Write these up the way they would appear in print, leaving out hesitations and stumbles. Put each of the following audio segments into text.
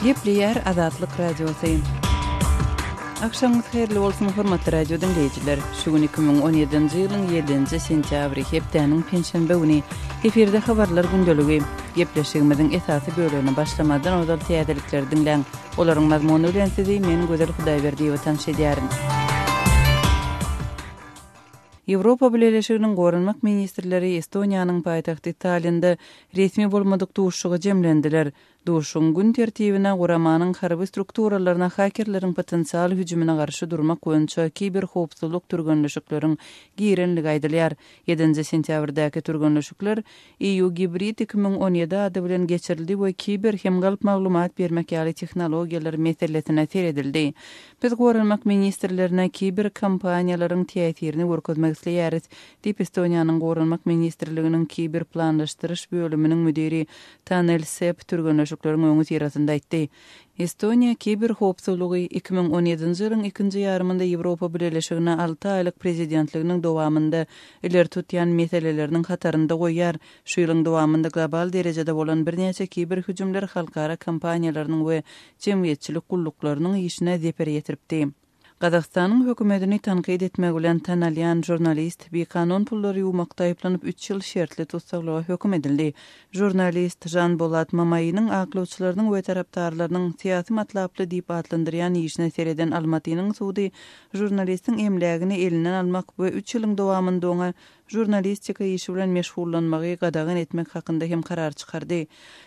Gepleýär Azatlyk Radiosy. Agşamyňyz haýyrly bolsun, hormatly radio diňleýjiler! Şu gün 2017-nji ýylyň ýedinji sentýabry, hepdäniň penşenbe güni. Efirde habarlar gündeligi. Gepleşigimiziň esasy bölegine başlamazdan ozal täzelikleri diňläň. Olaryň mazmuny bilen sizi men Gözel Hudaýberdiýewa tanyş edýärin. Ýewropa Bileleşiginiň goranmak ministrleri Estoniýanyň paýtagty Tallinde resmi bolmadyk duşuşyga jemlendiler. Duşuşygyň gün tertibine guramanyň harby strukturalaryna hakerleriň potensial hüjümine garşy durmak boýunça kiberhowpsuzlyk türgenleşikleriň girenligi aýdylýar. Ýedinji sentýabrdaky türgenleşikler EU Gibrid 2017 ady bilen geçirildi we kiber hem galp maglumat bermek ýaly tehnologiýalar meselesine seredildi. Biz goranmak ministrlerine kiber kampaniýalaryň täsirini görkezmek isleýäris, diýip, Estoniýanyň Goranmak ministrliginiň kiber planlaşdyryş bölüminiň müdiri Tanel Sepp türgenleşikleriň öňüsyrasynda aýtdy. Estoniýa kiber howpsuzlygy 2017-nji ýylyň ikinji ýarymynda Ýewropa Bileleşigine alty aýlyk prezidentliginiň dowamynda ileri tutýan meseleleriniň hatarynda goýýar. Şu ýylyň dowamynda global derejede bolan birnäçe kiber hüjümler halkara kompaniýalarynyň we jemgyýetçilik gulluklarynyň işine zeper ýetiripdi. Gazagystanyň hökümetini tankyt etmegi bilen tanalýan žurnalist bikanun pullary ýuwmakda aýyplanyp üç ýyl şertli tussaglyga höküm edildi. Žurnalist Žanbolat Mamainiň aklawçylarynyň we tarapdarlarynyň syýasy matlaply diýip atlandyrýan işine sereden Almatynyň sudy žurnalistiň emlägini elinden almak we üç ýylyň dowamynda oňa žurnalistika işi bilen meşgullanmagy gadagan etmek hakynda hem karar çykardy.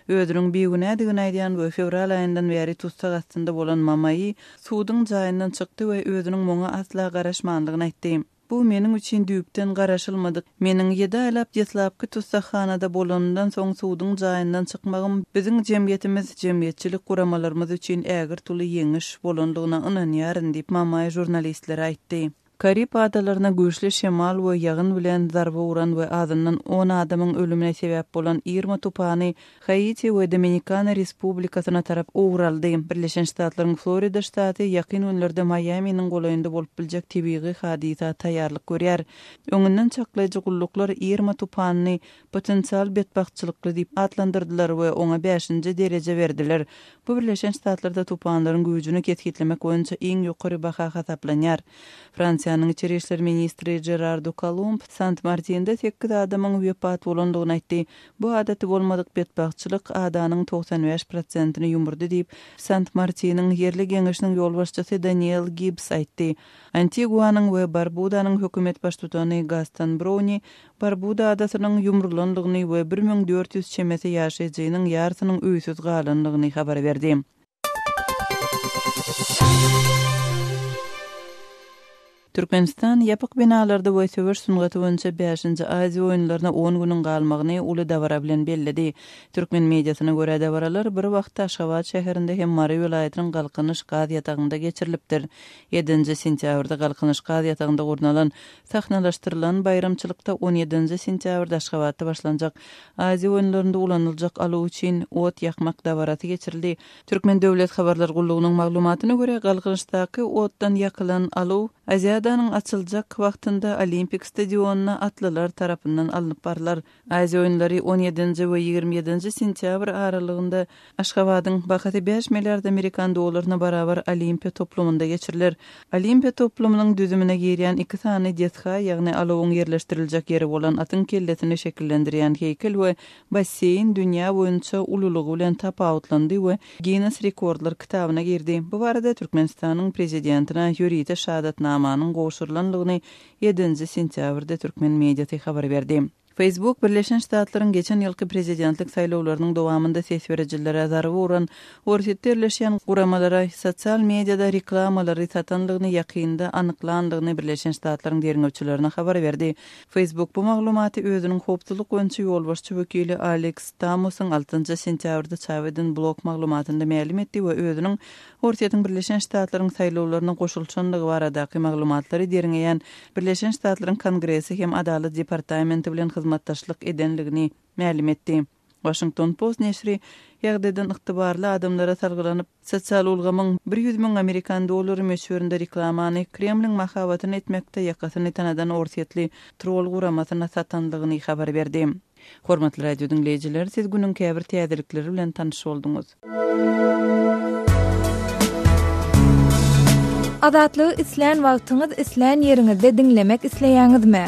Özüniň bigünädigini aýdýan we fewral aýyndan bäri tussag astynda bolan Mamaýi suduň jaýyndan çykdy we özüniň muňa asla garaşmanlygyny aýtdy. Bu meniň üçin düýpden garaşylmadyk. Meniň ýedi aýlap deslapky tussaghanada bolanymdan soň suduň jaýyndan çykmagym biziň jemgyýetimiz, jemgyýetçilik guramalarymyz üçin ägirt uly ýeňiş bolandygyna ynanýaryn diýip, Mamaý žurnalistlere aýtdy. Karib adalaryna güýçli şemal we ýagyn bilen zarba uran we azyndan on adamyň ölümine sebäp bolan Irma tupany Haiti we Dominikana Respublikasyna tarap ugur aldy. Birleşen Ştatlaryň Florida ştaty ýakyn günlerde Maýaminiň golaýynda bolup biljek tebigy hadysa taýýarlyk görýär. Öňünden çaklaýjy gulluklar Irma tupanyny potensial betbagtçylykly diýip atlandyrdylar we oňa bäşinji dereje berdiler. Bu Birleşen Ştatlarda tupanlaryň güýjüni kesgitlemek boýunça iň ýokary baha hasaplanýar. Fransiýanyň içeri işler ministri Žerar Dukalumb Sant-Martinde sekiz adamyň wepat bolandygyny aýtdy. Bu adaty bolmadyk betbagtçylyk adanyň 95 prosentini ýumurdy diýip, Sant-Martiniň ýerli geňeşiniň ýolbaşçysy Daniel Gibbs aýtdy. Antiguanyň we Barbudanyň hökümet baştutany Gaston Browni Barbuda adasynyň ýumrulandygyny we 1400 çemesi ýaşaýjynyň ýarsynyň öýsüz galandygyny habar berdi. Türkmenistan ýapyk binalarda we söweş sungaty boýunça bäşinji Aziýa oýunlaryna on günüň galmagyny uly dabara bilen belledi. Türkmen mediasyna görä, dabaralar bir wagtda Aşgabat şäherinde hem Mary welaýatynyň Galkynyş gaz ýatagynda geçirilipdir. Ýedinji sentýabrda Galkynyş gaz ýatagynda gurnalan Sahnalaşdyrylan baýramçylykda on ýedinji sentýabrda Aşgabatda başlanjak Aziýa oýunlarynda ulanyljak alaw üçin ot ýakmak dabarasy geçirildi. Türkmen döwlet habarlar gullugynyň maglumatyna görä, Galkynyşdaky otdan ýakylan alaw Aziadanyň açyljak wagtynda Olimpik stadionyna atlylar tarapyndan alnyp barylar. Aziýa oýunlary on ýedinji we 20 ýedinji sentýabr aralygynda Aşgabadyň bahasy bäş milliard amerikan dollaryna barabar Olimpiýa toplumynda geçiriler. Olimpiýa toplumynyň düzümine girýän iki sany desga, ýagny alawyň ýerleşdiriljek ýeri bolan atyň kellesini şekillendirýän heýkel we basseýn dünýä boýunça ululygy bilen tapawutlandy we Ginnes rekordlar kitabyna girdi. Bu barada Türkmenistanyň Prezidentine ýörite şahadatnamanyň gowşurylandygyny Ýedinji sentýabrda türkmen mediasy habar berdi. Facebook Birleşen Ştatlaryň geçen ýylky prezidentlik saýlawlarynyň dowamynda ses berijilere zarba uran Orsýetde ýerleşýän guramalara sosial mediada reklamalary satandygyny ýakynda anyklandygyny Birleşen Ştatlaryň derňewçilerine habar berdi. Facebook bu maglumaty özüniň howpsuzlyk boýunça ýolbaşçy wekili Aleks Stamosyň altynjy sentýabrda çap eden blog maglumatynda mälim etdi we özüniň Orsýetiň Birleşen Ştatlaryň saýlawlaryna goşulyşandygy baradaky maglumatlary derňeýän Birleşen Ştatlaryň Kongresi hem Adalat departamenti bilen hyzmatdaşlyk edendigini mälim etdi. Washington Post neşiri ýagdaýdan ygtybarly adamlara salgylanyp, sosial ulgamyň 100 mün amerikan dollary möçberinde reklamany Kremliň mahabatyny etmekde ýakasyny tanadan orsýetli troll guramasyna satandygyny habar berdi. Hormatly radio diňleýjiler, siz günüň käbir täzelikleri bilen tanyş bolduňyz. Azatlygy islän wagtyňyz, islän ýeriňizde diňlemek isleýäňizmi?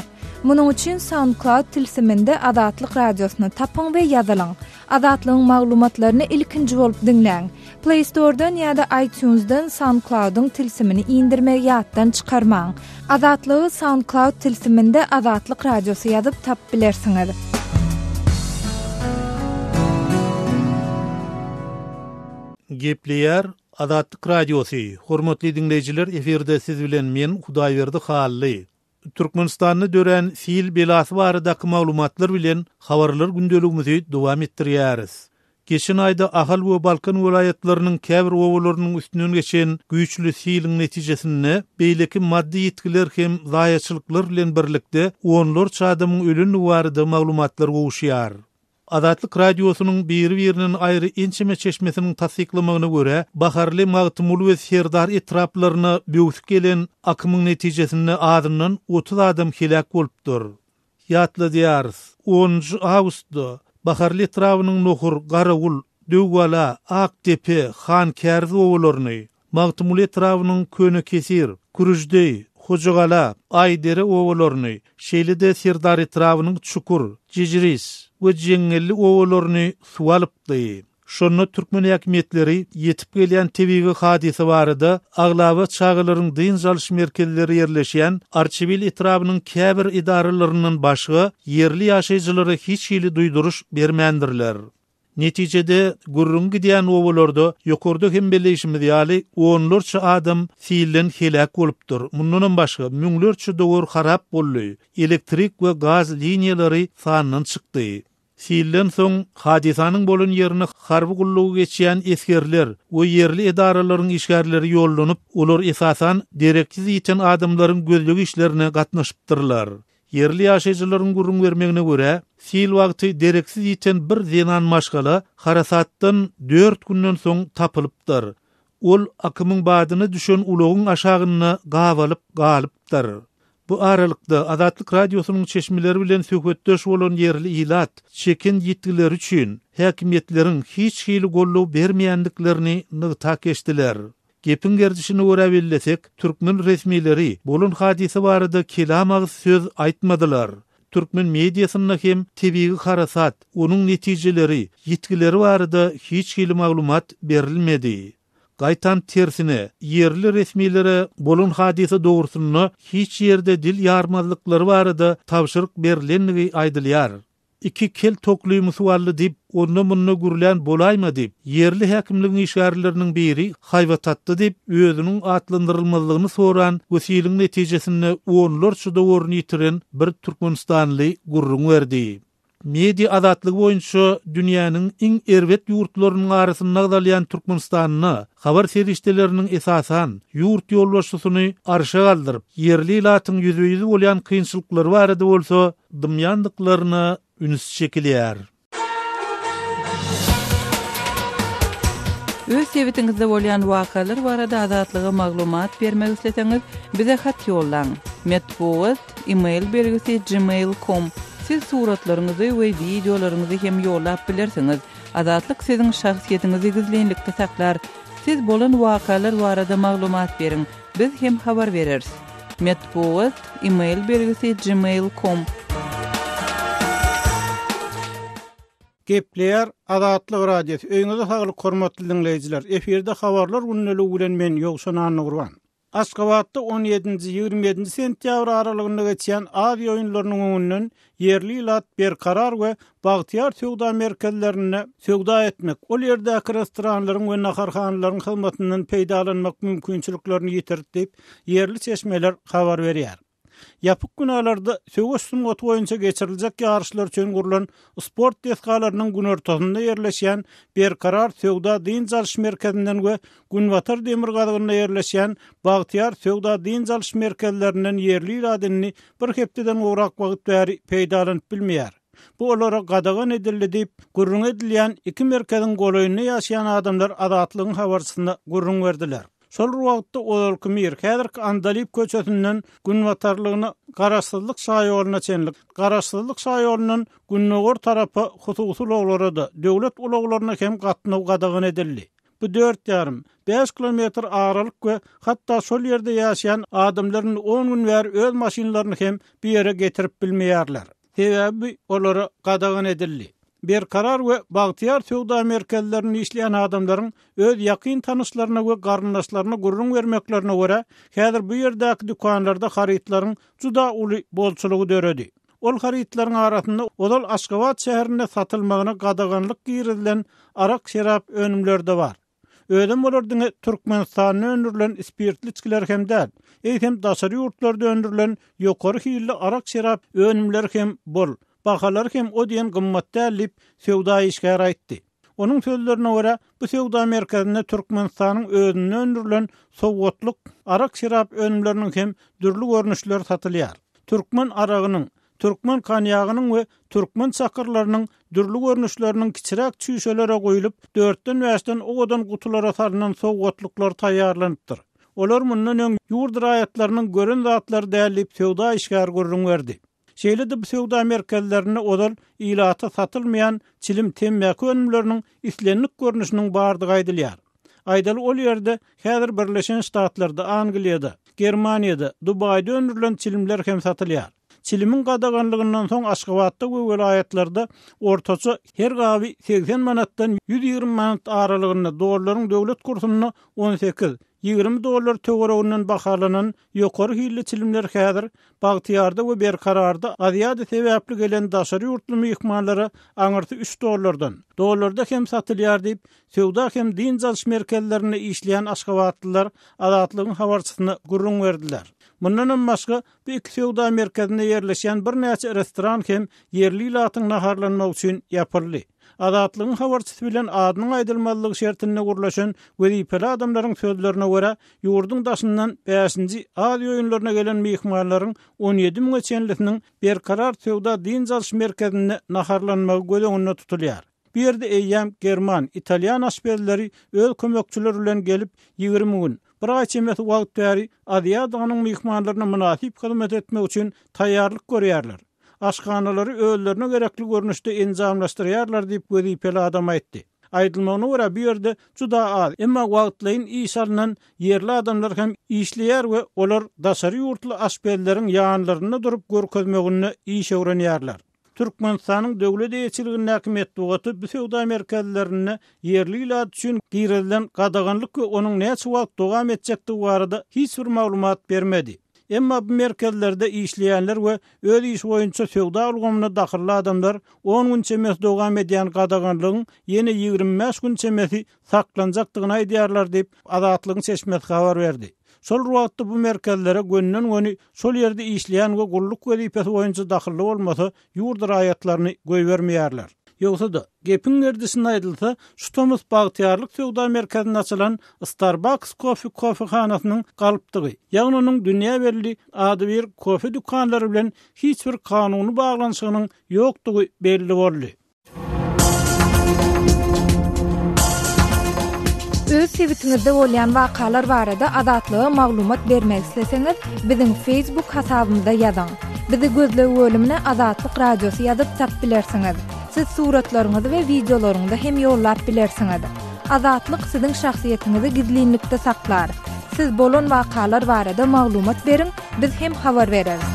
Munuň üçin SoundCloud tilsiminde Azatlyk Radiosyny tapyň we ýazylyň. Azatlygyň maglumatlaryny ilkinji bolup diňläň. Play Store-dan ýa-da iTunes-dan SoundCloud-yň tilsimini indirmegi ýatdan çykarmaň. Azatlygy SoundCloud tilsiminde Azatlyk Radiosy ýazyp tapyp bilersiňiz. Gepleýär Azatlyk Radiosy, Hormatly diňleýjiler efirde siz bilen men Hudaýberdi Hally. Türkmenistanda dörän sil belasy baradaky maglumatlar bilen habarlar gündeligimizi dowam etdirýäris. Geçen aýda Ahal we Balkan welaýatlarynyň käbir obalarynyň üstünden geçen güýçli siliň netijesinde beýleki maddy ýitgiler hem zaýaçylyklar bilen birlikde onlarça adamyň ölendigi barada maglumatlar gowuşýar. Azatlyk Radiosynyň biri-birinden aýry ençeme çeşmesiniň tassyklamagyna görä, Baharly, Magtymguly we Serdar etraplaryna böwsüp gelen akymyň netijesinde azyndan 30 adam heläk bolupdyr. Ýatladýarys, onunjy awgustda Baharly etrabynyň Nohur, Garawul, Döwgala, Akdepe, Hankäriz obalaryny, Magtymguly etrabynyň Könekesir, Kürüždeý, Hojagala, Aýdere obalaryny, şeýle-de Serdar etrabynyň Çukur, Jijris we Jeňňelli obalaryny suw alypdy. Şonda türkmen häkimiýetleri ýetip gelýän tebigy hadysa barada aglaba çagalaryň dynç alyş merkezleri ýerleşýän Arçabil etrabynyň käbir edaralaryndan başga ýerli ýaşaýjylara hiç hili duýduryş bermändirler. Netijede, gürrüňi gidýän obalarda, ýokarda hem belleýşimiz ýaly, onlarça adam silden heläk bolupdyr. Mundanam başga, müňlerçe dowar harap boldy, elektrik we gaz liniýalary sandan çykdy. Silden soň, hadysanyň bolan ýerine harby gullugy geçýän esgerler we ýerli edaralaryň işgärleri ýollanyp, olar esasan dereksiz ýiten adamlaryň gözleg işlerine gatnaşypdyrlar. Ýerli ýaşaýjylaryň gürrüň bermegine görä, sil wagty dereksiz ýiten bir zenan maşgala harasatdan dört günden soň tapylypdyr. Ol akymyň badyna düşen ulagyň aşagynda gabalyp galypdyr. Bu aralykda, Azatlyk Radiosynyň çeşmeleri bilen söhbetdeş bolan ýerli ilat çeken ýitgileri üçin häkimiýetleriň hiç hili goldaw bermeýändiklerini nygtap geçdiler. Gepiň gerdişine görä bellesek, türkmen resmileri bolan hadysa barada kelam agyz söz aýtmadylar. Türkmen mediasynda hem tebigy harasat, onuň netijeleri, ýitgileri barada hiç hili maglumat berilmedi. Gaýtam tersine, ýerli resmilere bolan hadysa dogrusynda hiç ýerde dil ýarmazlyklary barada tabşyryk berlendigi aýdylýar. Iki kel toklymy suw aldy diýip, onda-munda gürlän bolaýma diýip, ýerli häkimligiň işgärleriniň biri haýbat atdy diýip, özüniň atlandyrylmazlygyny soran we siliň netijesinde onlarça dowaryny ýitiren bir türkmenistanly gürrüň berdi. Media azatlygy boýunça dünýäniň iň erbet ýurtlarynyň arasynda agzalýan Türkmenistanda habar serişdeleriniň esasan ýurt ýolbaşçysyny arşa galdyryp, ýerli ilatyň ýüzbe-ýüz bolýan kynçylyklary barada bolsa dymýandyklaryna üns çekilýär. Öz sebitiňizde bolýan wakalar barada Azatlyga maglumat bermek isleseňiz, bize hat ýollaň. Metbugat, e-mail belgisi gmail com. Siz suratlaryňyzy we wideolaryňyzy hem ýollap bilersiňiz. Azatlyk siziň şahsyýetiňizi gizlinlikde saklar. Siz bolan wakalar barada maglumat beriň. Biz hem habar bereris. Metbugat, e-mail belgisi gmail com. Gepleýär Azatlyk Radiosy. Öýüňize saglyk hormatly diňleýjiler. Efirde habarlar gündeligi bilen men Ýowşan Annagurban. Aşgabatda on ýedinji, 27-nji sentýabr aralygynda geçýän Aziýa oýunlarynyň öňünden ýerli ilat Berkarar we Bagtyýar söwda merkezlerinde söwda etmek, ol ýerdäki restoranlaryň we naharhanalaryň hyzmatyndan peýdalanmak mümkinçiliklerini ýitirdi diýip, ýerli çeşmeler habar berýär. Ýapyk binalarda söweş sungaty boýunça geçiriljek ýaryşlar üçin gurlan sport desgalarynyň günortasynda ýerleşýän Berkarar söwda-dynç alyş merkezinden we günbatar demirgazygynda ýerleşýän Bagtyýar söwda-dynç alyş merkezlerinden ýerli ilat indi bir hepdeden gowrak wagt bäri peýdalanyp bilmeýär. Bu olara gadagan edildi diýip, gürrüňi edilýän iki merkeziň golaýynda ýaşaýan adamlar Azatlygyň habarçysyna gürrüň berdiler. Şol bir wagtda ozalky Mir, häzirki Andalyp köçesinden günbatarlygyna Garaşsyzlyk şaýoluna çenli, Garaşsyzlyk şaýolundan gündogar tarapa hususy ulaglara-da, döwlet ulaglaryna hem gatnaw gadagan edildi. Bu dört ýarym, bäş kilometr aralyk we hatda şol ýerde ýaşaýan adamlar indi on gün bäri öz maşynlaryny hem bu ýere getirip bilmeýärler. Sebäbi bu olara gadagan edildi. Berkarar we Bagtyýar söwda merkezlerinde işleýän adamlaryň öz ýakyn tanyşlaryna we garyndaşlaryna gürrüň bermeklerine görä, häzir bu ýerdäki dükanlarda harytlaryň juda uly bolçulygy döredi. Ol harytlaryň arasynda ozal Aşgabat şäherinde satylmagyna gadaganlyk girizilen arak-şerap önümleri-de bar. Özem olar diňe Türkmenistanda öndürilen spirtli içgiler hem däl, eýsem daşary ýurtlarda öndürilen ýokary hilli arak-şerap önümleri hem bol, bahalary hem o diýen gymmat däl diýip, söwda işgäri aýtdy. Onuň sözlerine görä, bu söwda merkezinde Türkmenistanyň özünde öndürilen sowgatlyk arak-şerap önümleriniň hem dürli görnüşleri satylýar. Türkmen aragynyň, türkmen konýagynyň we türkmen çakyrlarynyň dürli görnüşleriniň kiçiräk çüýşelere guýlup, dörtden-bäşden owadan gutulara salnan sowgatlyklar taýýarlanypdyr. Olar mundan öň ýurt raýatlarynyň gören zatlary däl diýip, söwda işgäri gürrüň berdi. Şeýle-de bu söwda merkezlerinde ozal ilata satylmaýan çilim, temmäki önümleriniň islendik görnüşiniň bardygy aýdylýar. Aýdaly, ol ýerde häzir Birleşen Ştatlarda, Angliýada, Germaniýada, Dubaýda öndürilen çilimler hem satylýar. Çilimiň gadaganlygyndan soň Aşgabatda we welaýatlarda ortaça her gaby 80 manatdan 120 manat aralygynda, dollaryň döwlet kursunda 18, 20 dollar töwereginden bahalanan ýokary hilli çilimler häzir Bagtyýarda we Berkararda Aziada sebäpli gelen daşary ýurtly myhmanlara aňyrsy üç dollardan, dollarda hem satylýar diýip, söwda hem dynç alyş merkezlerinde işleýän aşgabatlylar Azatlygyň habarçysyna gürrüň berdiler. Mundanam başga, bu iki söwda merkezinde ýerleşýän birnäçe restoran hem ýerli ilatyň naharlanmagy üçin ýapyldy. Azatlygyň habarçysy bilen adynyň aýdylmazlygy şertinde gürleşen wezipeli adamlaryň sözlerine görä, ýurduň daşyndan bäşinji Aziýa oýunlaryna gelen myhmanlaryň 17 müňe çenlisiniň Berkarar söwda-dynç alyş merkezinde naharlanmagy göz öňünde tutulýar. Bu ýerde eýýäm german, italýan aşpezleri öz kömekçileri bilen gelip, 20 gün, bir aý çemesi wagt bäri Aziadanyň myhmanlaryna mynasyp hyzmat etmek üçin taýýarlyk görýärler. Aşhanalary özlerine gerekli görnüşde enjamlaşdyrýarlar diýip, wezipeli adam aýtdy. Aýdylmagyna görä, bu ýerde juda az, emma wagtlaýyn işe alnan ýerli adamlar hem işleýär we olar daşary ýurtly aşpezleriň ýanlarynda durup görkezmeginde iş öwrenýärler. Türkmenistanyň döwlet eýeçiligindäki metbugaty bu söwda merkezlerinde ýerli ilat üçin girizilen gadaganlyk we onuň näçe wagt dowam etjekdigi barada hiç bir maglumat bermedi. Emma bu merkezlerde işleýänler we öz işi boýunça söwda ulgamyna dahylly adamlar on gün çemesi dowam edýän gadaganlygyň ýene 25 gün çemesi saklanjakdygyny aýdýarlar diýip, Azatlygyň çeşmesi habar berdi. Şol bir wagtda bu merkezlere gönden-göni şol ýerde işleýän we gulluk wezipesi boýunça dahylly bolmasa, ýurt raýatlaryny goýbermeýärler. Ýogsa-da, gepiň gerdişinde aýdylsa, şu tomus Bagtyýarlyk söwda merkezinde açylan Starbucks Coffee kofehanasynyň galpdygy, ýagny onuň dünýä belli adybir kofe dükanlary bilen hiç bir kanuny baglanyşygynyň ýokdugy belli boldy. Öz sebitiňizde bolýan wakalar barada Azatlyga maglumat bermek isleseňiz, biziň Facebook hasabymyza ýazyň. Bizi gözleg bölümine Azatlyk Radiosy ýazyp tap bilersiňiz. Siz suratlaryňyzy we wideolaryňyzy hem ýollap bilersiňiz. Azatlyk siziň şahsyýetiňizi gizlinlikde saklar. Siz bolan wakalar barada maglumat beriň, biz hem habar bereris.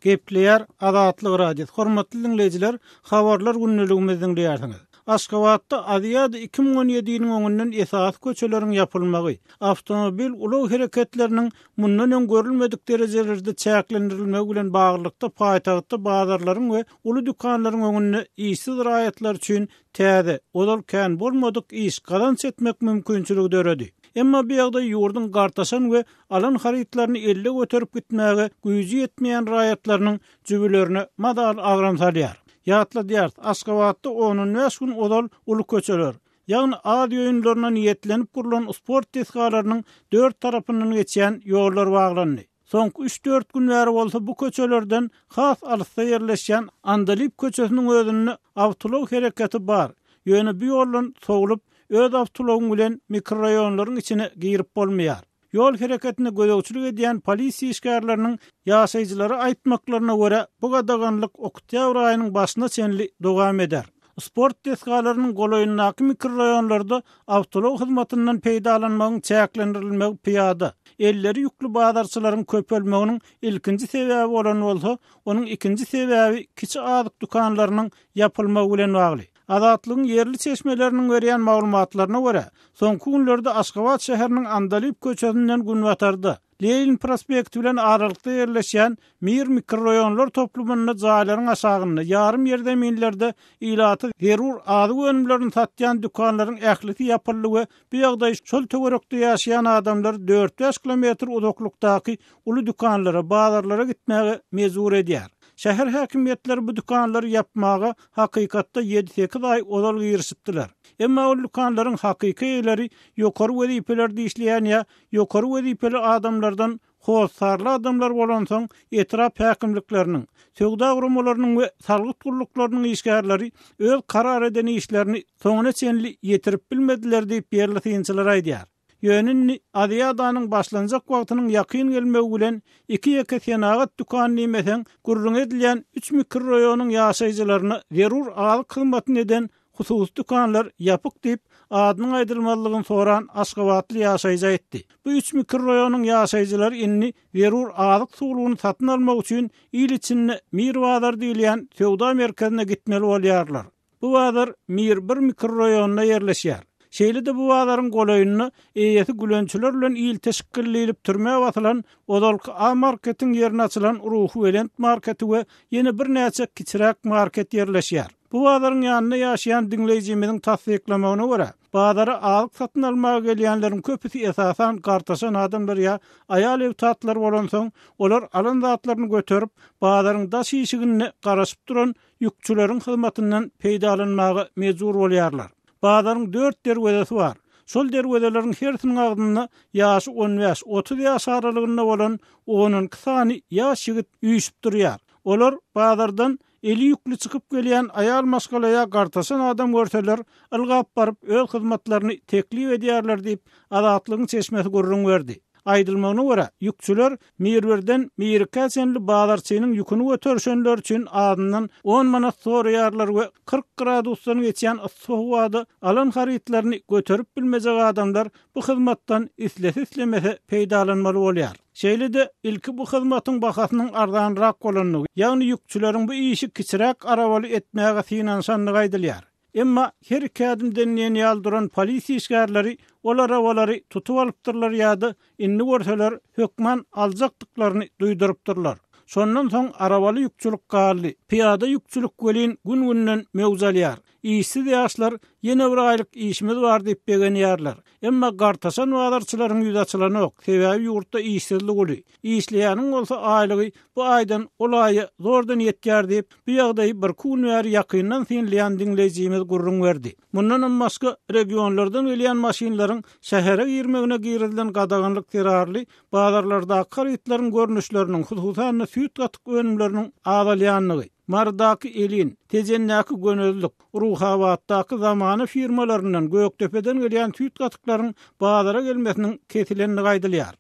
Gepleýär Azatlyk Radiosy. Hormatly diňleýjiler, Habarlar gündeligimizi diňleýärsiňiz. Aşgabatda Aziada 2017-niň öňünden esasy köçeleriň ýapylmagy, awtomobil ulag hereketleriniň mundan öň görülmedik derejelerde çäklendirilmegi bilen baglylykda paýtagtda bazarlaryň we uly dükanlaryň öňünde işsiz raýatlar üçin täze, ozal kän bolmadyk iş, gazanç etmek mümkinçiligi döredi. Emma bu ýagdaý ýurduň gartaşan we alan harytlaryny elde göterip gitmäge güýji ýetmeýän raýatlarynyň jübülerine mazaly agram salýar. Ýatladýarys, Aşgabatda on-on bäş gün ozal uly köçeler, ýagny Aziýa oýunlaryna niýetlenip gurlan sport desgalarynyň dört tarapyndan geçýän ýollar baglandy. Soňky üç-dört gün bäri bolsa bu köçelerden has alysda ýerleşýän Andalyp köçesiniň özünde awtoulag hereketi bar, ýöne bu ýoldan sowlup, öz awtoulagyň bilen mikroraýonlaryň içine girip bolmaýar. Ýol hereketine gözegçilik edýän polisiýa işgärleriniň ýaşaýjylara aýtmaklaryna görä, bu gadaganlyk oktýabr aýynyň başyna çenli dowam eder. Sport desgalarynyň golaýyndaky mikroraýonlarda awtoulag hyzmatyndan peýdalanmagyň çäklendirilmegi pyýada, elleri ýükli bazarçylaryň köpelmeginiň ilkinji sebäbi bolan bolsa, onuň ikinji sebäbi kiçi azyk dükanlarynyň ýapylmagy bilen bagly. Azatlygyň ýerli çeşmeleriniň berýän maglumatlaryna görä, soňky günlerde Aşgabat şäheriniň Andalyp köçesinden günbatarda, Lenin prospekti bilen aralykda ýerleşýän Mir mikroraýonlar toplumynda jaýlaryň aşagynda, ýarym ýerzeminlerde ilata zerur azyk önümlerini satýan dükanlaryň ählisi ýapyldy we bu ýagdaý şol töwerekde ýaşaýan adamlary dört-bäş kilometr uzaklykdaky uly dükanlara, bazarlara gitmäge mejbur edýär. Şäher häkimiýetleri bu dükanlary ýapmaga hakykatda ýedi-sekiz aý ozal girişipdiler. Emma ol dükanlaryň hakyky eýeleri ýokary wezipelerde işleýän ýa ýokary wezipeli adamlardan hossarly adamlar bolansoň, etrap häkimlikleriniň, söwda guramalarynyň we salgyt gulluklarynyň işgärleri öz karar eden işlerini soňuna çenli ýetirip bilmediler diýip, ýerli synçylar aýdýar. Ýöne indi Aziadanyň başlanjak wagtynyň ýakyn gelmegi bilen iki-ýeke senagat dükany diýmeseň, gürrüňi edilýän üç mikroraýonyň ýaşaýjylaryna zerur azyk hyzmatyny eden hususy dükanlar ýapyk diýip, adynyň aýdylmazlygyny soran aşgabatly ýaşaýjy aýtdy. Bu üç mikroraýonyň ýaşaýjylary indi zerur azyk suwlugyny satyn almak üçin il içinde Mir bazar diýilýän söwda merkezine gitmeli bolýarlar. Bu bazar Mir bir mikroraýonynda ýerleşýär. Şeýle-de bu bazaryň golaýynda eýesi gülençiler bilen ilteşikgil diýlip türmä basylan ozalky A marketiň ýerine açylan Ruhubelent marketi we ýene birnäçe kiçiräk market ýerleşýär. Bu bazaryň ýanynda ýaşaýan diňleýjimiziň tassyklamagyna görä, bazara azyk satyn almaga gelýänleriň köpüsi esasan gartaşan adamlar ýa aýal-ebtatlar bolansoň, olar alan zatlaryny göterip, bazaryň daş işiginde garaşyp duran ýükçüleriň hyzmatyndan peýdalanmaga mejbur bolýarlar. Bazaryň dört derwezesi bar. Şol derwezeleriň hersiniň agzynda ýaşy on bäş, 30 ýaş aralygynda bolan on-on iki sany ýaş ýigit üýşüp durýar. Olar bazardan eli ýükli çykyp gelýän aýal maşgala ýa gartaşan adam görseler, ylgap baryp öz hyzmatlaryny teklip edýärler diýip, Azatlygyň çeşmesi gürrüň berdi. Aýdylmagyna görä, ýükçüler Mirbirden Mirikä çenli bazarçynyň ýüküni göterişenleri üçin azyndan on manat soraýarlar we 40 gradusdan geçýän yssy howada alan harytlaryny göterip bilmejek adamlar bu hyzmatdan islese-islemese peýdalanmaly bolýar. Şeýle-de, ilki bu hyzmatyň bahasynyň arzanrak bolandygy, ýagny ýükçüleriň bu işi kiçiräk arabaly etmäge synanyşandygy aýdylýar. Emma her iki ädimden diýen ýaly duran polisiýa işgärleri ol arabalary tutup alypdyrlar ýa-da indi görseler hökman aljakdyklaryny duýdurypdyrlar. Şondan soň arabaly ýükçülik galdy. Pyýada ýükçülik welin gün-günden möwç alýar. Işsiz ýaşlar ýene bir aýlyk işimiz bar diýip begenýärler. Emma gartaşan bazarçylaryň ýüzi açylanok, sebäbi ýurtda işsizlik uly. Işleýäniň bolsa aýlygy bu aýdan ol aýa zordan ýetýär diýip, bu ýagdaýy birki gün bäri ýakyndan synlaýan diňleýjimiz gürrüň berdi. Mundanam başga, regionlardan gelýän maşynlaryň şähere girmegine girizilen gadaganlyk zerarly bazarlardaky harytlaryň görnüşleriniň, hususan-da süýt-gatyk önümleriniň azalýandygy, Marydaky Elin, Tejendäki Gönezlik, Ruhabatdaky Zamana firmalaryndan Gökdepeden gelýän süýt-gatyklaryň bazara gelmesiniň kesilendigi aýdylýar.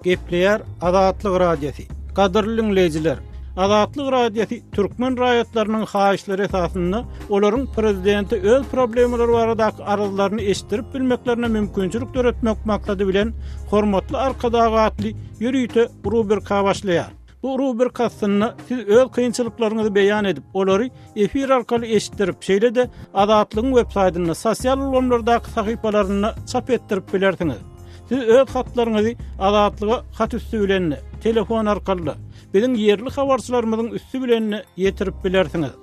Gepleýär Azatlyk Radiosy. Gadyrly diňleýjiler, Azatlyk Radiosy türkmen raýatlarynyň haýyşlary esasynda olaryň prezidente öz problemalary baradaky arzlaryny eşitdirip bilmeklerine mümkinçilik döretmek maksady bilen Hormatly Arkadag atly ýörite rubrika başlaýar. Bu rubrika astynda siz öz kynçylyklaryňyzy beýan edip, olary efir arkaly eşitdirip, şeýle-de Azatlygyň web-saýtynda, sosial ulgamlardaky sahypalarynda çap etdirip bilersiňiz. Siz öz hatlaryňyzy Azatlyga hat üsti bilen-de, telefon arkaly-da, biziň ýerli habarçylarymyzyň üsti bilen-de ýetirip bilersiňiz.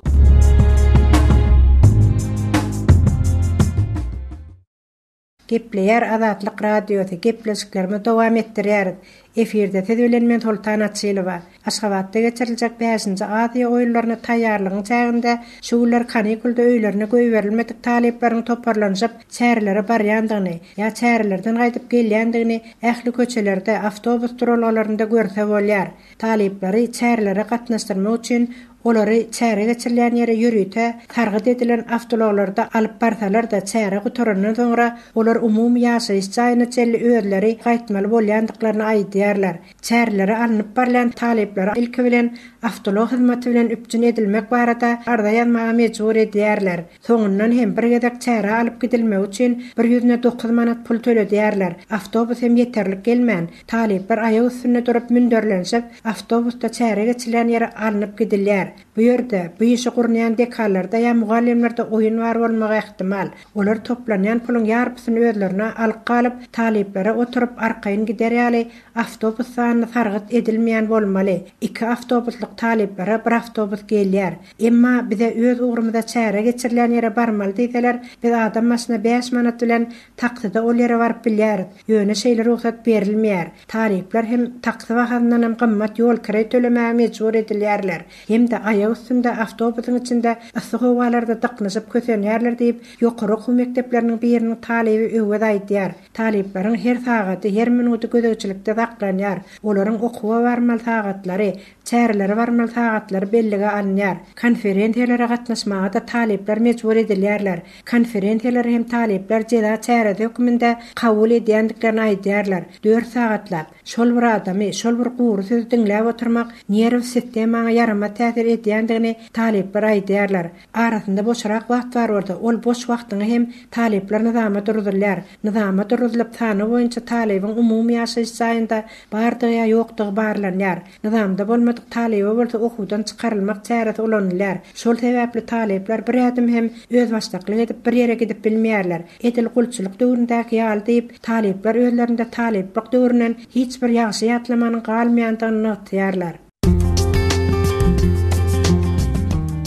Gepleýär Azatlyk Radiosy, gepleşiklerimizi dowam etdirýäris. Efirde siz bilen men Soltan Açylowa. Aşgabatda geçiriljek bäşinji Aziýa oýunlaryna taýýarlygyň çäginde şu günler kanikulda öýlerine goýberilmedik talyplaryň toparlanyşyp çärelere barýandygyny ýa çärelerden gaýdyp gelýändigini ähli köçelerde, awtobus duralgalarynda görse bolýar. Talyplary çärelere gatnaşdyrmak üçin. Olary çäre geçirilýän ýere ýörite sargyt edilen awtoulaglarda alyp barsalar-da, çäre gutarandan soňra olar umumy ýaşaýyş jaýyna çenli özleri gaýtmaly bolýandyklaryny aýdýarlar. Çärelere alnyp barylýan talyplary ilki bilen awtoulag hyzmaty bilen üpjün edilmek barada arza ýazmaga mejbur edýärler. Soňundan hem bir gezek çärä alyp gidilmegi üçin bir ýüzüne dokuz manat pul töledýärler. Awtobus hem ýeterlik gelmän, talyplar aýak üstünde durup münderlenişip, awtobusda çäre geçilýän ýere alnyp gidilýär. Bu ýerde, bu işi gurnaýan dekanlarda ýa mugallymlarda oýun bar bolmagy ähtimal. Olar toplanýan puluň ýarpysyny özlerine alyp galyp, talyplara oturyp arkaýyn gider ýaly awtobus sanyny sargyt edilmeýän bolmaly. Iki awtobuslyk talyplara bir awtobus gelýär. Emma bize öz ugrumyza çäre geçirilýän ýere barmaly diýseler, biz adam başyna bäş manat bilen takside ol ýere baryp bilýäris. Ýöne şeýle rugsat berilmeýär. Talyplar hem taksi bahasyndanam gymmat ýol kireý tölemäge mejbur edilýärler. Hem-de aýak üstünde awtobusyň içinde yssy howalarda dyknyşyp kösenýärler diýip, ýokary okuw mekdepleriniň biriniň talyby Öwez aýdýar. Talyplaryň her sagady, her minudy gözegçilikde saklanýar. Olaryň okuwa barmaly sagatlary, Çärelere barmaly sagatlary bellige alynýar. Konferensiýalara gatnaşmaga-da talyplar mejbur edilýärler. Konferensiýalary hem talyplar jeza çäresi hökmünde kabul edýändiklerini aýdýarlar. Dört sagatlap, şol bir adamy, şol bir gury sözi diňläp oturmak nerw sistemaňa ýaramaz täsir edýändigini talyplar aýdýarlar. Arasynda boşrak wagt bar bolsa, ol boş wagtyňy hem talyplar nyzama duruzylýar. Nyzama duruzylyp, sanaw boýunça talybyň umumy ýaşaýyş jaýynda bardygy ýa ýokdugy barlanýar. Nyzamda bolmadyk talyba bolsa okuwdan çykarylmak çäresi ulanylýar. Şol sebäpli talyplar bir ädim hem özbaşdaklyk edip bir ýere gidip bilmeýärler. Edil gulçulyk döwründäki ýaly diýip, talyplar özlerinde talyplyk döwründen hiç bir ýagşy ýatlamanyň galmaýandygyny nygtaýarlar.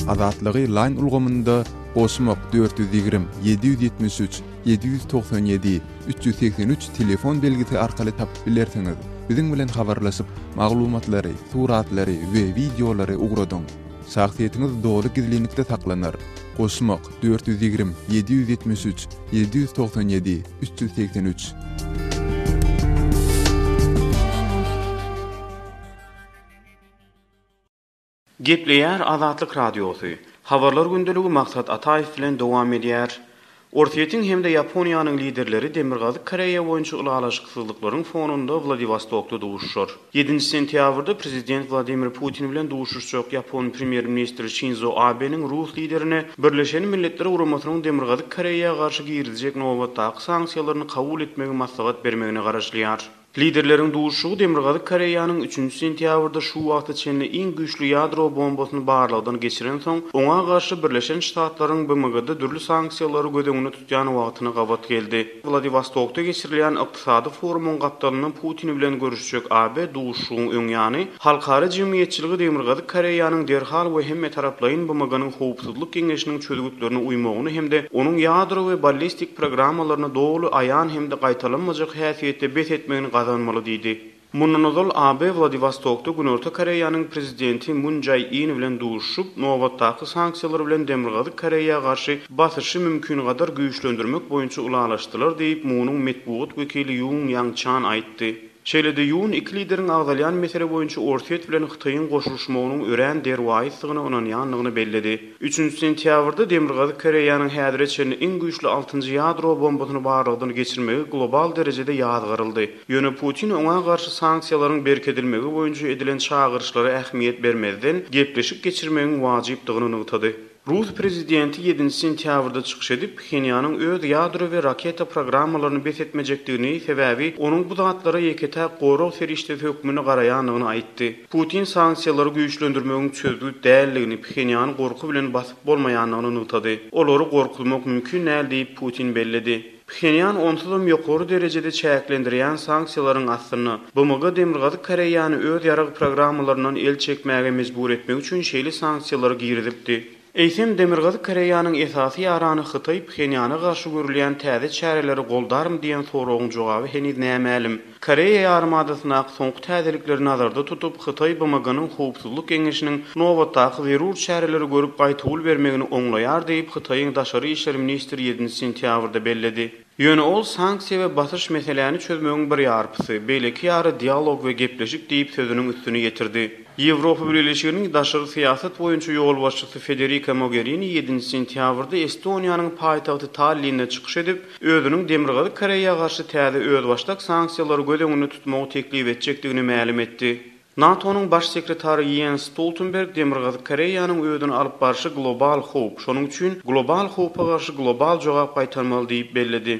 Azatlygy Line ulgamynda goşmak 420 773 797 383 telefon belgisi arkaly tapyp bilersiňiz. Biziň bilen habarlaşyp, maglumatlary, suratlary we wideolary ugradyň. Şahsyýetiňiz doly gizlinlikde saklanar. Goşmak 420 773 797 383. Gepleýär Azatlyk Radiosy. Habarlar gündeligi Maksat Ataýew bilen dowam edýär. Orsýetiň hem-de Ýaponiýanyň liderleri Demirgazyk Koreýa boýunça ylalaşyksyzlyklaryň fonunda Wladiwostokda duşuşar. Ýedinji sentýabrda prezident Wladimir Putin bilen duşuşjak ýapon premýer-ministri Şinzo Abeniň rus liderine Birleşen Milletler Guramasynyň Demirgazyk Koreýa garşy girizjek nobatdaky sanksiýalaryny kabul etmegi maslahat bermegine garaşylýar. Liderleriň duşuşygy Demirgazyk Koreýanyň üçünji sentýabrda şu wagta çenli iň güýçli ýadro bombasyny barlagdan geçirensoň, oňa garşy Birleşen Ştatlaryň BMG-da dürli sanksiýalary göz öňünde tutýan wagtyna gabat geldi. Wladiwostokda geçirilýän ykdysady forumyň gapdalynda Putin bilen görüşjek Abe duşuşygyň öň ýany, halkara jemgyýetçiligi Demirgazyk Koreýanyň derhal we hemmetaraplaýyn BMG-niň Howpsuzlyk Geňeşiniň çözgütlerine uýmagyny hem-de onuň ýadro we ballistik programmalaryny doly aýan hem-de gaýtalanmajak häsiýetde bes etmegini gazanmaly diýdi. Mundan ozal Abe Wladiwostokda Günorta Koreýanyň prezidenti Mun Jaý In bilen duşuşyp, nobatdaky sanksiýalar bilen Demirgazyk Koreýa garşy basyşy mümkingadar güýçlendirmek boýunça ylalaşdylar diýip, Munuň metbugat wekili Ýun Ýang Çan aýtdy. Şeýle-de Ýun iki lideriň agzalýan mesele boýunça Orsýet bilen Hytaýyň goşulyşmagynyň örän derwaýysdygyna ynanýandygyny belledi. Üçünji sentýabrda Demirgazyk Koreýanyň häzire çenli iň güýçli altynjy ýadro bombasyny barlagdan geçirmegi global derejede ýazgaryldy. Ýöne Putin oňa garşy sanksiýalaryň berkedilmegi boýunça edilen çagyryşlara ähmiýet bermezden, gepleşik geçirmegiň wajypdygyny nygtady. Rus prezidenti ýedinji sentýabrda çykyş edip, Phenýanyň öz ýadro we raketa programmalaryny bes etmejekdigini, sebäbi onuň bu zatlara ýeke-täk gorag serişdesi hökmünde garaýandygyny aýtdy. Putin sanksiýalary güýçlendirmegiň çözgüt däldigini, Phenýany gorky bilen basyp bolmaýandygyny nygtady. Olary gorkuzmak mümkin däl diýip, Putin belledi. Phenýan onsuzam ýokary derejede çäklendirýän sanksiýalaryň astynda. BMG Demirgazyk Koreýany öz ýarag programmalaryndan el çekmäge mejbur etmek üçin şeýle sanksiýalary girizipdi. Eýsem, Demirgazyk Koreýanyň esasy ýarany Hytaý Phenýana garşy görülýän täze çäreleri goldarmy diýen soragyň jogaby heniz nämälim. Koreýa ýarymadasyndaky soňky täzelikleri nazarda tutup, Hytaý BMG-niň Howpsuzlyk Geňeşiniň nobatdaky zerur çäreleri görüp gaýtawul bermegini oňlaýar diýip, Hytaýyň daşary işler ministri ýedinji sentýabrda belledi. Ýöne ol sanksiýa we basyş meseläni çözmegiň bir ýarpysy, beýleki ýary dialog we gepleşik diýip sözüniň üstüni ýetirdi. Ýewropa Bileleşiginiň daşary syýasat boýunça ýolbaşçysy Federika Mogerini ýedinji sentýabrda Estoniýanyň paýtagty Tallinde çykyş edip, özüniň Demirgazyk Koreýa garşy täze özbaşdak sanksiýalary göz öňünde tutmagy teklip etjekdigini mälim etdi. NATO-nyň Baş sekretary Ýens Stoltenberg Demirgazyk Koreýanyň özüni alyp barşy global howp, şonuň üçin global howpa garşy global jogap gaýtarmaly diýip belledi.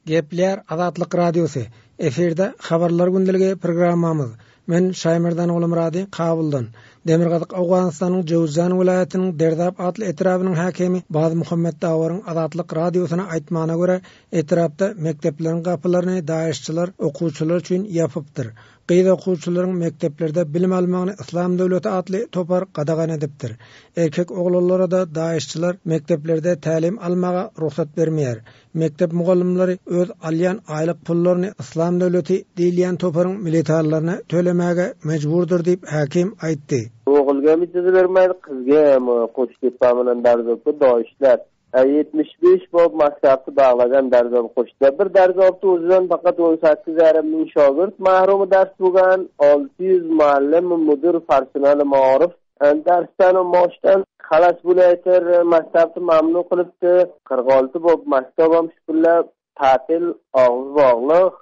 Gepleýär Azatlyk Radiosy, Efirde Habarlar gündeligi programmamyz. Men Şaýmerdan Gulumyrady Kabuldan. Demirgazyk Owganystanyň Jöwüzjan welaýatynyň Derdap atly etrabynyň häkimi Baz Muhammet Dawaryň Azatlyk Radiosyna aýtmagyna görä, etrapda mekdepleriň gapylaryny daeşçiler okuwçylar üçin ýapypdyr. Gyz okuwçylaryň mekdeplerde bilim almagyny Yslam döwleti atly topar gadagan edipdir. Erkek oglanlara-da daeşçiler mekdeplerde tälim almaga rugsat bermeýär. Mekdep mugallymlary öz alýan aýlyk pullaryny Yslam döwleti diýilýän toparyň militarlaryna tölemäge mejburdyr diýip, häkim aýtdy. Ogulgam ijaza bermädi, kyzgam Goçdepa bilen Darzopda doýuşlar. 75 bob maktapdy baglagan Darzop Goçdepa. Bir Darzopda o'zidan faqat 18 yarim ming shogird mahrumy dars bo'lgan, 600 muallim, mudir, personali maorif Darsdan u maoshdan xalos bo'layotir, maktabni mamnu qilibdi. 46 bob maktab ham shu kunlar ta'til, og'iz bog'liq,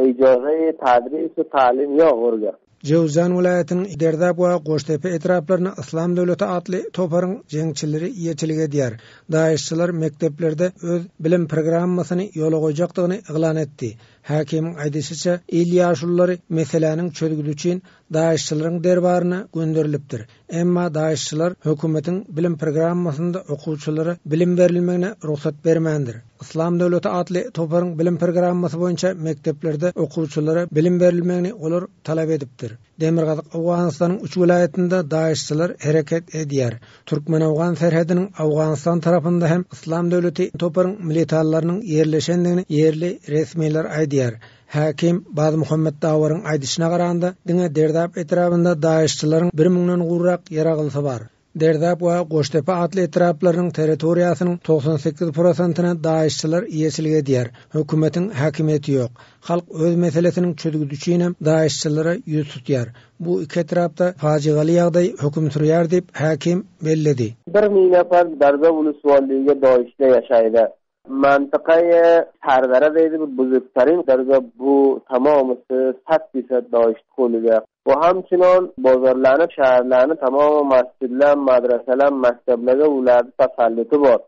ijozai tadris va ta'lim yo'q o'rga. Jöwzan welaýatynyň Derdap we Goştepe etraplaryna Yslam döwleti atly toparyň jeňçileri eýeçilik edýär. Daeşçiler mekdeplerde öz bilim programmasyny ýola goýjakdygyny yglan etdi. Häkimiň aýdyşyça, il ýaşululary meseläniň çözgüdi üçin Daeşçileriň derbaryna gönderilipdir. Emma daeşçiler hökümetiň bilim programmasynda okuwçylara bilim berilmegine rugsat bermändir. Yslam döwleti atly toparyň bilim programmasy boýunça mekdeplerde okuwçylara bilim berilmegini olar talap edipdir. Demirgazyk Owganystanyň üç welaýatynda daeşçiler hereket edýär. Türkmen-owgan serhediniň Owganystan tarapynda hem Yslam döwleti toparyň militanlarynyň ýerleşendigini ýerli resmiler aýdýar. Häkim Bazmuhammet Dawaryň aýdyşyna garanda, diňe Derdap etrabynda daeşçileriň bir müňden gowrak ýaraglysy bar. Derdap we Goştepe atly etraplarynyň territoriýasynyň 98 prosentyna daeşçiler eýeçilik edýär. Hökümetiň häkimiýeti ýok. Halk öz meselesiniň çözgüdi üçinem daeşçilere ýüz tutýar. Bu iki etrapda pajygaly ýagdaý höküm sürýär diýip, häkim belledi. Bir müň nafar Darza uluswallyga doişde ýaşaýda. Mantykaýy Sardara diýdi bir buzurgtarin darga bu tamomysy sat fisad doişdi qo'liga va hamchinon bozorlarni shaharlarni tamomi masjidlar madrasalar maktablarga ularni tasalluti bor.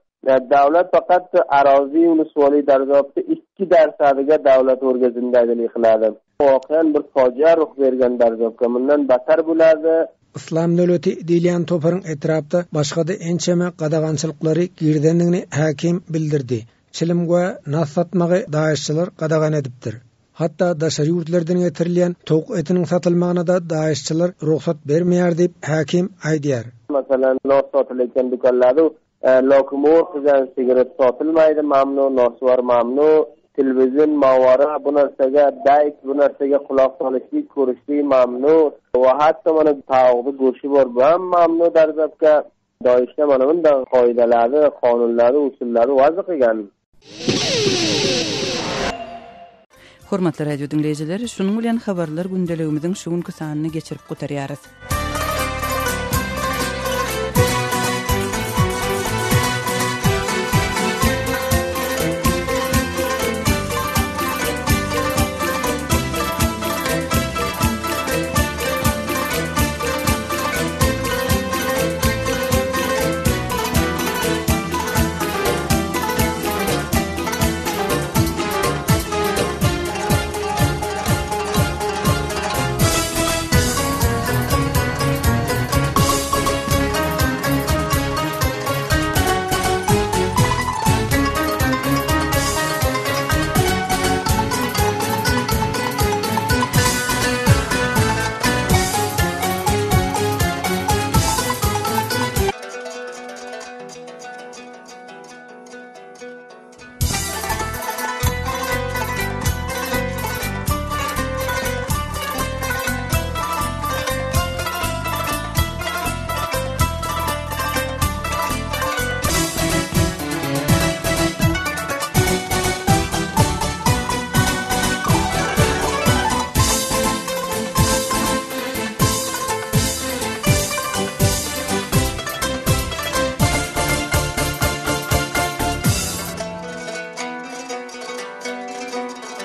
Davlat faqat aroziy ulusvoliy darzobda ikki darsadiga davlat o'rga zindagilik qiladi. Voqean bir fojia ruh bergan darzobga bundan battar bo'ladi. Yslam döwleti diýilýän toparyň etrapda başga-da ençeme gadagançylyklary girizendigini häkim bildirdi. Çilim we nas satmagy daeşçiler gadagan edipdir. Hatda daşary ýurtlardan getirilýän towuk etiniň satylmagyna-da daeşçiler rugsat bermeýär diýip, häkim aýdýar. Masalan, nos satylaýkan dükanlarda Lokomor qilgan sigaret sotilmaydi mamnu, nosvor mamnu, televizin, movara bu narsaga dayk, bu narsaga quloq solishlik, ko'rishlik mamnu va hatto mana tovuqni go'shti bor, bu ham mamnu darzabga. Doishda mana bunday qoidalarni, qonunlarni, usullarni vazn qilgan. Hormatly radio diňleýjiler, şunuň bilen habarlar gündeligimiziň şu günki sanyny geçirip gutarýarys.